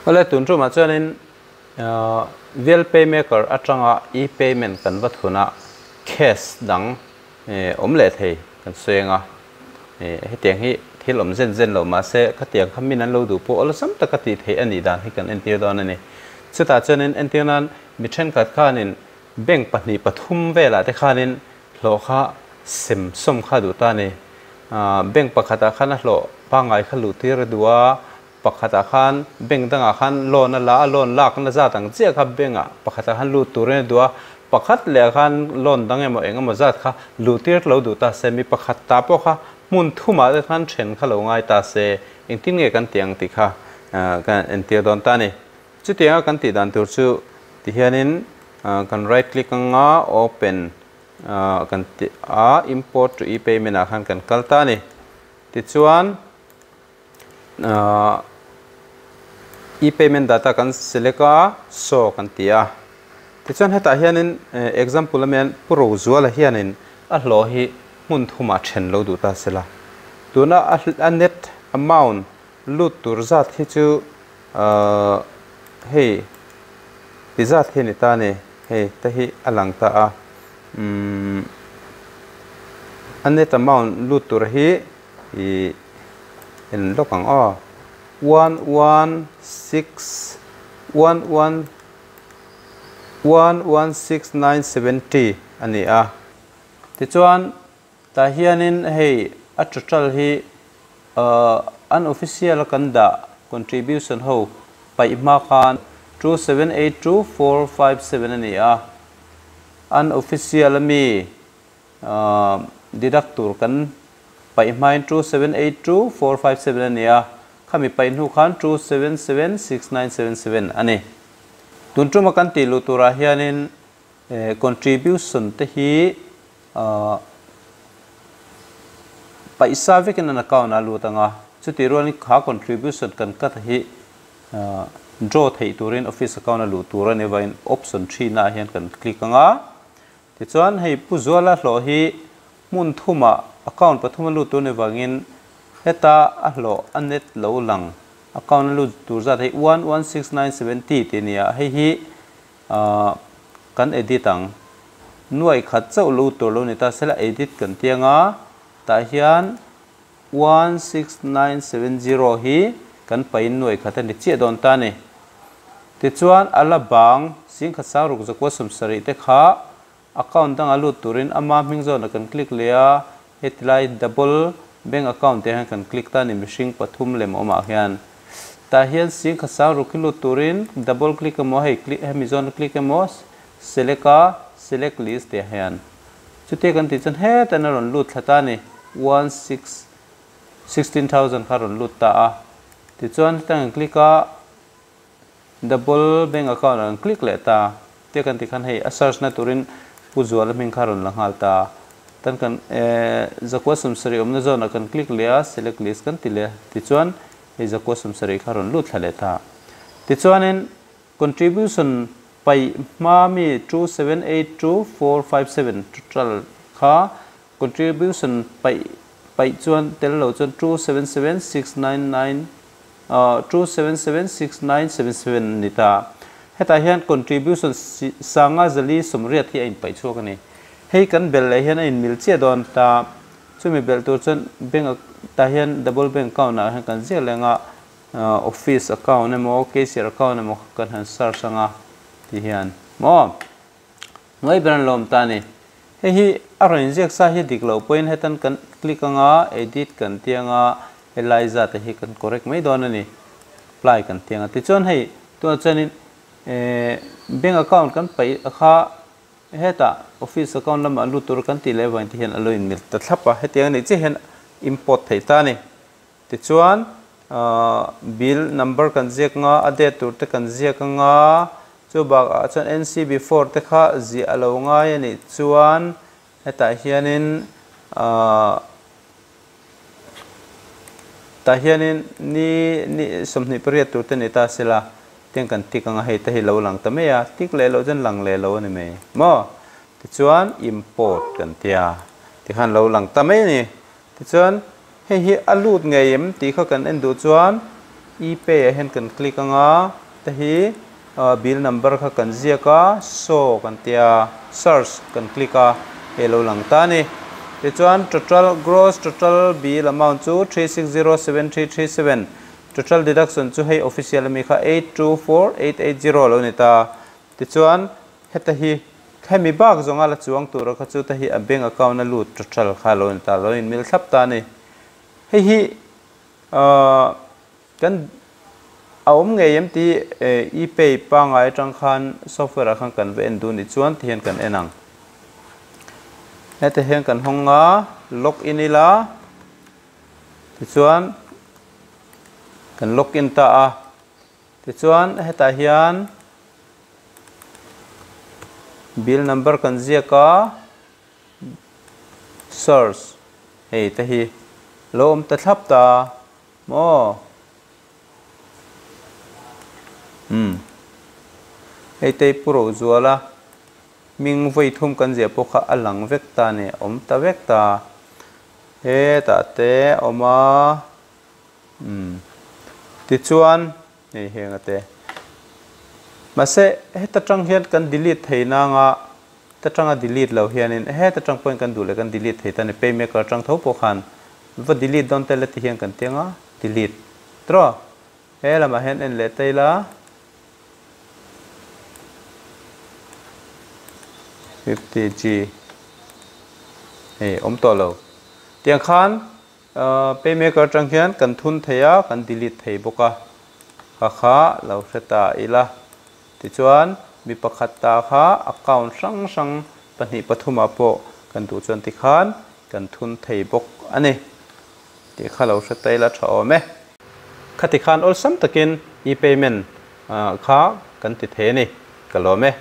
Awle tun tumah chuanin Bill Paymaker atanga e-payment kan va thuna case dang awm leh thei kan sawi anga hetiang hi thil awm zen zen lo mahse khatiang kha min an lo duh pawh awlsam taka tih theih a nih dan hi kan entir dawn a ni. Chutah chuanin entir nan mi thenkhat khanin bank pahnih pathum velah te khanin hlawh kha sem sawm kha duh ta a ni. Bank pakhatah khan a hlawh pangngai kha luh tir a duh a, pakhatah khan bank dangah khan loan a la a, loan lakna zat ang chiah kha bank ah pakhatah khan lut turin a duh a, pakhat leh ah khan loan dang emaw eng emaw zat kha luh tir lo duh ta se, mi pakhat ta pawh kha hmun thumah te khan then kha lo ngai ta se, engtin nge kan tih ang tih kha kan entir dawn ta a ni. Chutianga kan tih dan tur chu tihianin kan right click anga open kan tih a import to e-payment ah khan kan kal ta a ni. Tichuan e-payment data kan select a show kan ti a. Tichuan hetah hianin example a mian Pu Rozuala hianin a hlawh hi hmun thumah then lo duh ta sela. Tuna a net amount lut tur zat hi chu hei ti zat hi a ni ta a ni. Hei te hi a lang ta a. Umm a net amount lut tur hi ih en lawk ang aw one one six one one one one six nine seventy a ni a. Tichuan tah hianin hei a total hi ahh an official a kan dah contribution ho paih hma khan two seven eight two four five seven a ni a. An official ami deduct tur kan paih hmain 2782457 a ni a, khami paih hnu khan 2776977 a ni. Tun tuma kan tih luh turah hianin contribution te hi paih sa vekin an account ah a lut ang a, chutih rualin kha contribution kan cut hi draw theih turin office account a luh tur a ni avangin option three naah hian kan click ang a. Tichuan hei Pu Zuala hlawh hi hmun thumah account pathum a lut tur ni vangin heta a hlawh a net lo lang account a lut tur zat hei 116970 tih a ni a, hei hi kan edit ang. Nuai khat chauh lut tur lo ni ta sela edit kan ti anga tah hian 16970 hi kan pain nuai khat a ni chiah dawn ta a ni. Tichuan a la bang singkhat sang ruk zakua sawmsarih te kha account danga lut turin ama hming zawnah kan click leh a, heti lai double bank account tih hian kan click ta a ni mihring pathum lem awmah hian. Tah hian singkhat sang ruk hi lut turin double click emaw hei click hemi zawn click emaw select a select list tih hian. Chutia kan tih chuan hetan a rawn lut thla ta a ni, one six 16,000 kha a rawn lut ta a. Tichuan hetiang kan click a, double bank account ah kan click leh ta. Tia kan tih khan hei a search na turin Pu Zuala hming kha a rawn la nghal ta. Tan kan zakua sawmsarih awmna zawn ah kan click leh a, select list kan ti leh a. Tichuan hei zakua sawmsarih kha a rawn lut thla leh ta. Tichuanin Contribution paih hma mi 2782457 total kha contribution paih paih chuan tel lo chuan 277699 2776977 a ni ta. Hetah hian contribution sanga zali sawmriat hi a inpaih chhuak a ni. Hei kan belh leh hian a inmil chiah dawn ta. Chumi belh tur chuan bank tah hian double bank account ah hian kan ziak leh anga Office account emaw cashier account emaw kha kan han search anga ti hian maw ngaih ber an lawm ta a ni. Hei hi a rawn inziak sa hi dik loh pawhin hetan kan click anga edit kan ti anga helai zat te hi kan correct mai dawn a ni. Apply kan ti anga tichuan hei tunah chuanin bank account kan paih kha hetah office account lamah lut tur kan tih leh avangin ti hian a lo inmil ta thlap a, hetiang a nih chiah hian import theih ta a ni. Tichuan, bill number kan ziak anga, a date tur te kan ziak anga, chu bakah chuan NCB four te kha ziah a lo ngai a nih chuan hetah hianin tah hianin ni ni 28 tur te ni ta sela tiang kan tik anga hei te hi lo lang ta mai a, tik leh loh chuan lang leh lo a ni mai maw? Tichuan import kan tia tikhan lo lang ta mai a ni. Tichuan, hei hi a lut ngei em tih kha kan en duh chuan E-pay ah hian kan click anga te hi bill number kha kan ziak a, show kan tia search kan click a, hei lo lang ta a ni. Tichuan total gross total bill amount chu 3607337, total deduction chu hei official ami kha 824880 lo ni ta. Tichuan heta hi hemi bak zawnga la chuang tura kha chu ta hi a bank account a lut total kha lo ni ta, lo inmil thlap ta a ni. Hei hi kan a awm ngei em tih e-pay pangngai atang khan software ah khan kan va en duh nih chuan ti hian kan en ang. Heta hian kan hawng a, log in ila tichuan kan log in ta a. Tichuan hetah hian bill number kan ziak a. Source, Hei te hi lo awm ta thlap ta maw? Umm. Hei te hi Pu Rozuala hming vawi thum kan ziah pawh kha a lang vek ta a ni, a awm ta vek ta. Hetah te a awm a. Umm. Tichuan hei heng a te. Mahse heta tang hian kan delete thei nanga Ta tanga delete lo hianin heta tang pawhin kan duh leh kan delete thei ta ni paymaker atang tho pawh khan va delete dawn tel e ti hian kan tiang a delete tawh he lamah hian en leh ta ila 50G hei awm tawh lo tiang khan paymaker atang hian kan thun thei a kan delete thei bawk a kha kha lo hre ta ila. Tichuan, mi pakhat ta kha account hrang hrang pahnih pathumah pawh kan duh chuan tikhan kan thun thei bawk a ni tih kha lo hre ta ila tha awm e. Khati khan awlsam takin e-payment kha kan ti thei a ni. Ka lawm e.